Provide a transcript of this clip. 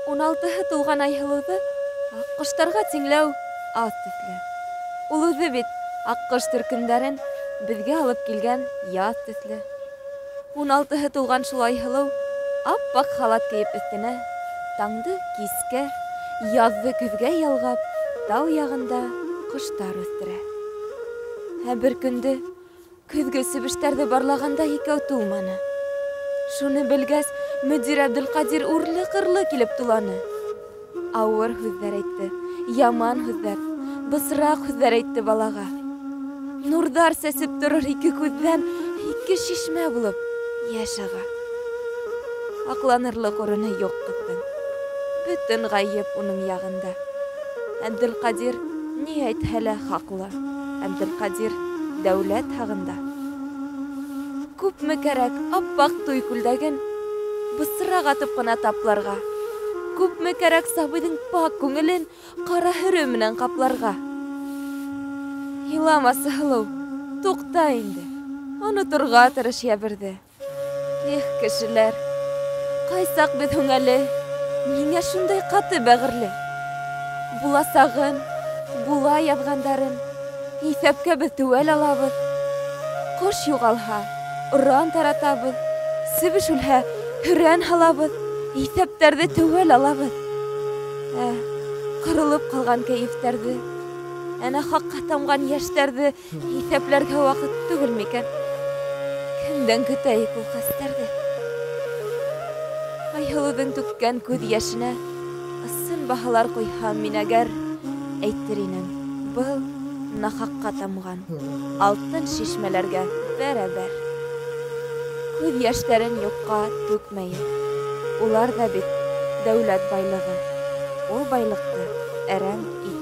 16-һы тулған Айһылыуҙы аҡҡоштарға тиңләү аҙ төҫлө. Ул үҙе бит аҡҡош төркөмдәрен беҙгә алып килгән яҙ төҫлө. 16-һы тулған шул Айһылыу ап-аҡ халат кейеп өҫтөнә, таңды кискә, яҙҙы көҙгә ялғап, тау яғында ҡоштар үҫтерә. Ә бер көндө көҙгө себештәрҙе барлағанда икәү тулманы. Шуны белгәс, мөдир Әбделҡадир үрле-ҡырлы килеп туланы. Ауыр һүҙҙәр әйтте, яман һүҙҙәр, бысраҡ һүҙҙәр әйтте балаға. Нурҙар сәсеп торор ике күҙҙән ике шишмә булып йәш аға. Аҡланырлыҡ урыны юҡ ҡыҙҙың. Бөтөн ғәйеп уның яғында. Әбделҡадир ни әйтһә лә хаҡлы. Әбделҡадир дәүләт һағында. Күпме кәрәк ап-аҡ туй күлдәген бысраҡ атып ҡына тапларға. Күпме кәрәк сабыйҙың пак күңелен ҡара һөрө менән ҡапларға. Иламасы, һылыу, туҡта инде. Оноторға тырыш йәберҙе. Эх, кешеләр, ҡайсаҡ беҙ һуң әле ниңә шундай ҡаты бәғерле? Буласағын, була яҙғандарын иҫәпкә беҙ теүәл алабыҙ. Ҡош юғалһа, оран таратабыҙ, себеш үлһә, һөрән һалабыҙ, иҫәптәрҙе теүәл алабыҙ. Ә ҡырылып ҡалған кәйефтәрҙе, әнә хаҡҡа тамған йәштәрҙе иҫәпләргә ваҡыт түгел микән? Кемдән көтәйек ул хәстәрҙе? Айһылыуҙың түккән күҙ йәшенә ысын баһалар ҡуйһам мин әгәр, әйтер инем, был нахаҡҡа тамған алтын шишмәләргә бәрәбәр. Күҙ йәштәрен юҡҡа түкмәйек. Улар ҙа бит дәүләт байлығы. Ул байлыҡты әрәм итмәйек.